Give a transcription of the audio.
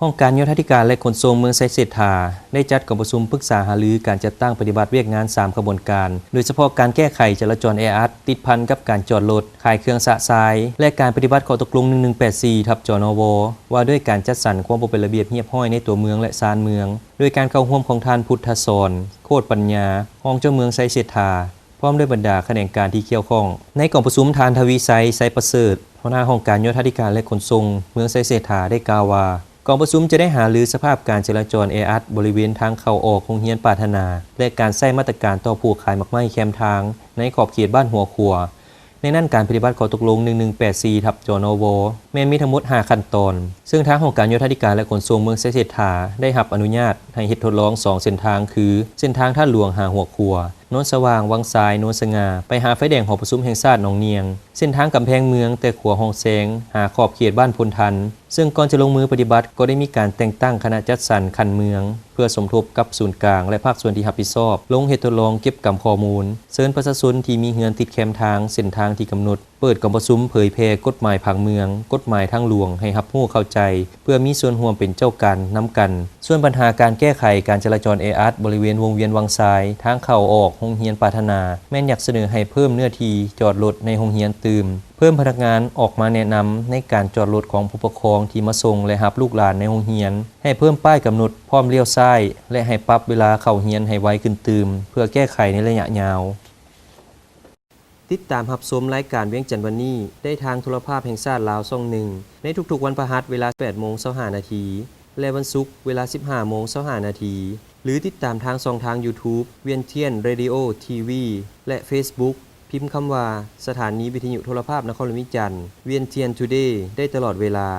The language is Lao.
ຫ້ອງການໂຍທາທິການ ແລະ ຂົນສົ່ງເມືອງໄຊເສດຖາ ໄດ້ຈັດກອງປະຊຸມປຶກສາຫາລືການຈັດຕັ້ງປະຕິບັດວຽກງານສາມຂະບວນການ, ໂດຍສະເພາະການແກ້ໄຂຈະລາຈອນແອອັດ ຕິດພັນກັບການຈອດລົດ, ຂາຍເຄື່ອງຊະຊາຍ ແລະ ການປະຕິບັດຂໍ້ຕົກລົງ ໜຶ່ງໜຶ່ງແປດສີ່ ທັບ ຈນວ ວ່າດ້ວຍການຈັດສັນຄວາມບໍ່ເປັນລະບຽບຮຽບຮ້ອຍໃນຕົວເມືອງ ແລະ ຊານເມືອງ, ໂດຍການເຂົ້າຮ່ວມຂອງທ່ານ ພຸດທະສອນ ໂຄດປັນຍາ ຮອງເຈົ້າເມືອງໄຊເສດຖາ ພ້ອມດ້ວຍບັນດາຂະແໜງການທີ່ກ່ຽວຂ້ອງ. ໃນກອງປະຊຸມ, ທ່ານ ທະວີໄຊ ໄຊປະເສີດ ຫົວໜ້າຫ້ອງການໂຍທາທິການ ແລະ ຂົນສົ່ງເມືອງໄຊເສດຖາ ໄດ້ກ່າວວ່າ ກອງປະຊຸມຈະໄດ້ຫາລືສະພາບການຈະລາຈອນແອອັດບໍລິເວນທາງເຂົ້າອອກໂຮງຮຽນປາດຖະໜາ ແລະ ການໃຊ້ມາດຕະການຕໍ່ຜູ້ຂາຍໝາກໄມ້ແຄມທາງໃນຂອບເຂດບ້ານຫົວຂົວ. ໃນນັ້ນ, ການປະຕິບັດຂໍ້ຕົກລົງ ໜຶ່ງໜຶ່ງແປດສີ່ ທັບ ຈນວ ແມ່ນມີທັງໝົດຫ້າຂັ້ນຕອນ, ເຊິ່ງທາງຫ້ອງການໂຍທາທິການ ແລະ ຂົນສົ່ງເມືອງໄຊເສດຖາ ໄດ້ຮັບອະນຸຍາດໃຫ້ເຮັດທົດລອງສອງເສັ້ນທາງ ຄື ເສັ້ນທາງທ່າຫຼວງຫາຫົວຂົວ, ໂນນສະຫວ່າງ, ວັງຊາຍ, ໂນນສະຫງ່າ ໄປຫາໄຟແດງຫໍປະຊຸມແຫ່ງຊາດໜອງນຽງ, ເສັ້ນທາງກຳແພງເມືອງແຕ່ຂົວຮ່ອງແຊງຫາຂອບເຂດບ້ານໂພນທັນ, ເຊິ່ງກ່ອນຈະລົງມືປະຕິບັດກໍໄດ້ມີການແຕ່ງຕັ້ງຄະນະຈັດສັນຂັ້ນເມືອງ ເພື່ອສົມທົບກັບສູນກາງ ແລະ ພາກສ່ວນທີ່ຮັບຜິດຊອບ ລົງເຮັດທົດລອງເກັບກຳຂໍ້ມູນ, ເຊີນປະຊາຊົນທີ່ມີເຮືອນຕິດແຄມທາງເສັ້ນທາງທີ່ກຳນົດ ເປີດກອງປະຊຸມເຜີຍແຜ່ກົດໝາຍຜັງເມືອງ, ກົດໝາຍທາງຫຼວງໃຫ້ຮັບຮູ້ເຂົ້າໃຈ ເພື່ອມີສ່ວນຮ່ວມເປັນເຈົ້າການນຳກັນ. ສ່ວນບັນຫາການແກ້ໄຂການຈະລາຈອນແອອັດບໍລິເວນວົງວຽນວັງຊາຍ ທາງເຂົ້າອອກໂຮງຮຽນປາດຖະໜາ ແມ່ນຢາກສະເໜີໃຫ້ເພີ່ມເນື້ອທີ່ຈອດລົດໃນໂຮງຮຽນຕື່ມ, ເພີ່ມພະນັກງານອອກມາແນະນຳໃນການຈອດລົດຂອງຜູ້ປົກຄອງທີ່ມາສົ່ງ ແລະ ຮັບລູກຫຼານໃນໂຮງຮຽນ, ໃຫ້ເພີ່ມປ້າຍກຳນົດພ້ອມລ້ຽວຊ້າຍ ແລະ ໃຫ້ປັບເວລາເຂົ້າຮຽນໃຫ້ໄວຂຶ້ນຕື່ມ ເພື່ອແກ້ໄຂໃນໄລຍະຍາວ. ຕິດຕາມຮັບຊົມລາຍການວຽງຈັນວັນນີ້ ໄດ້ທາງໂທລະພາບແຫ່ງຊາດລາວຊ່ອງໜຶ່ງ ໃນທຸກໆວັນພະຫັດເວລາແປດໂມງຊາວຫ້ານາທີ ແລະ ວັນສຸກເວລາສິບຫ້າໂມງຊາວຫ້ານາທີ ຫຼື ຕິດຕາມທາງຊ່ອງທາງ YouTube ວຽງທຽນ Radio TV ແລະ Facebook ພິມຄຳວ່າ ສະຖານີວິທະຍຸໂທລະພາບນະຄອນຫຼວງວຽງຈັນ ວຽງທຽນ Today ໄດ້ຕະຫຼອດເວລາ.